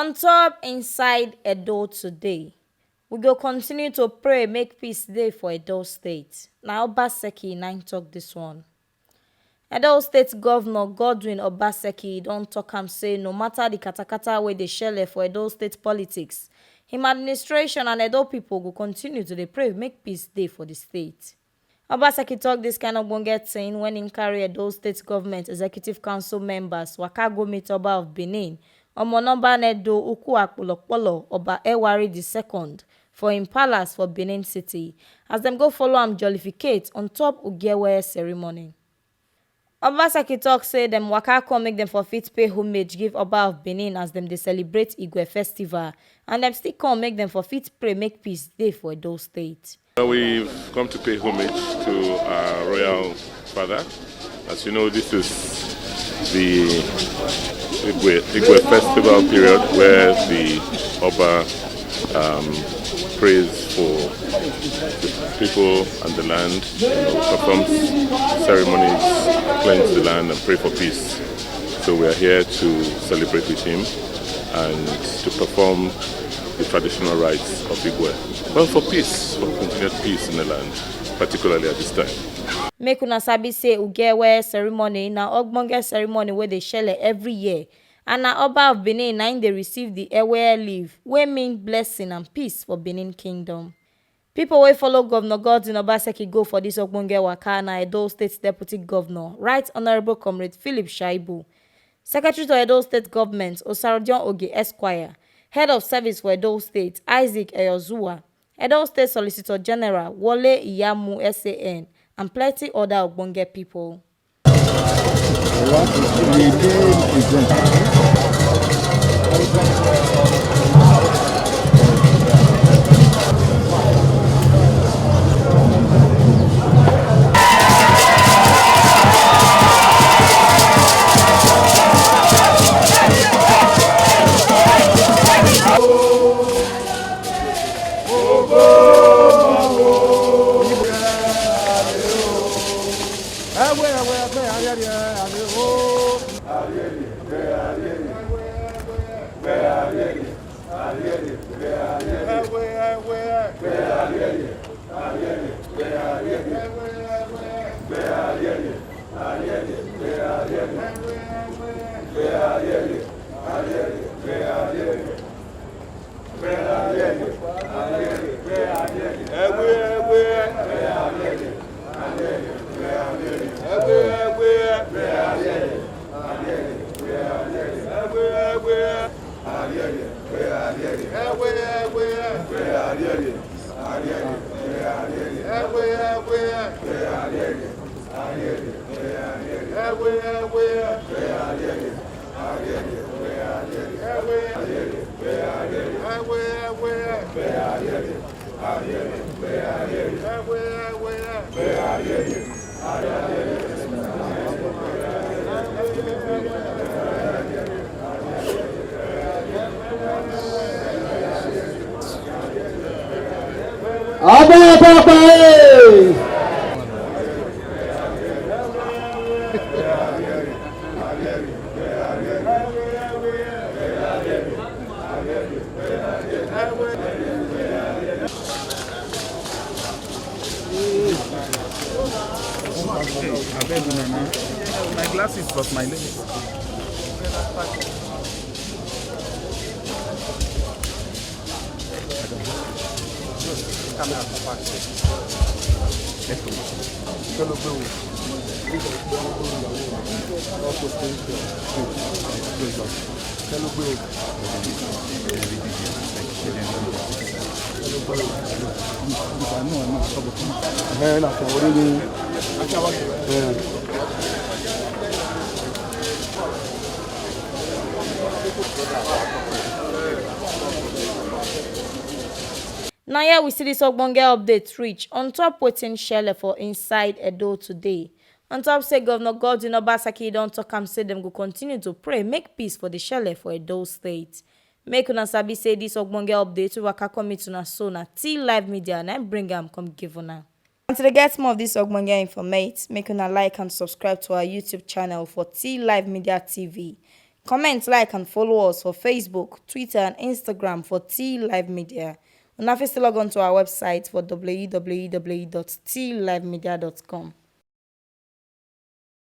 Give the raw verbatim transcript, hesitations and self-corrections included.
On top inside Edo today, we go continue to pray make peace dey for Edo State. Na Obaseki na im talk this one. Edo State Governor Godwin Obaseki don talk am say no matter the katakata wey dey shele for Edo State politics, him administration and Edo people go continue to dey pray make peace dey for the state. Obaseki talk this kind ogbonge thing when him carry Edo State Government Executive Council members waka go meet Oba of Benin, Omononba Nedo Ukwu Akpolokpolo Oba Ewari the second, for im palace for Benin City, as dem go follow am jollificate on top Ugewe ceremony. Obaseki talk say dem waka come make dem for fit pay homage give Oba of Benin as dem dey celebrate Igwe festival, and dem still come make dem for fit pray make peace dey for Edo State. We've come to pay homage to our royal father. As you know, this is the Igwe, Igwe festival period where the Oba um, prays for the people and the land, you know, performs ceremonies, cleanse the land, and pray for peace. So we are here to celebrate with him and to perform the traditional rites of Igwe. Well, for peace, for continued peace in the land, particularly at this time. Make una sabi say Ugewe ceremony na ogbonge ceremony wey dey shele every year, and na Oba of Benin na im dey receive the Ewe leaf, wey mean blessing and peace for Benin Kingdom. People wey follow Governor Godwin Obaseki go for this ogbonge waka na Edo State Deputy Governor, Right Honorable Comrade Philip Shaibu, Secretary to Edo State Government, Osarodion Oge Esquire, Head of Service for Edo State, Isaac Eyozuwa, Edo State Solicitor General, Wole Iyamu S A N, and plenty other ogbonge people. Ọba Papa, eh! Abeg una na. My glasses plus my leg. Camera for back. Let's go. Na here we see this ogbonge update reach on top wetin shele for inside Edo today. On top say Governor Godwin Obaseki don talk am say dem go continue to pray make peace for the shele for Edo State. Make una sabi say this ogbonge update wey waka come meet una so na T Live Media na im bring am come give una. And to dey get more of this ogbonge informate, make una like and subscribe to our YouTube channel for T Live Media T V. Comment, like and follow us for Facebook, Twitter and Instagram for T Live Media. Una fit still log on to our website for w w w dot t live media dot com.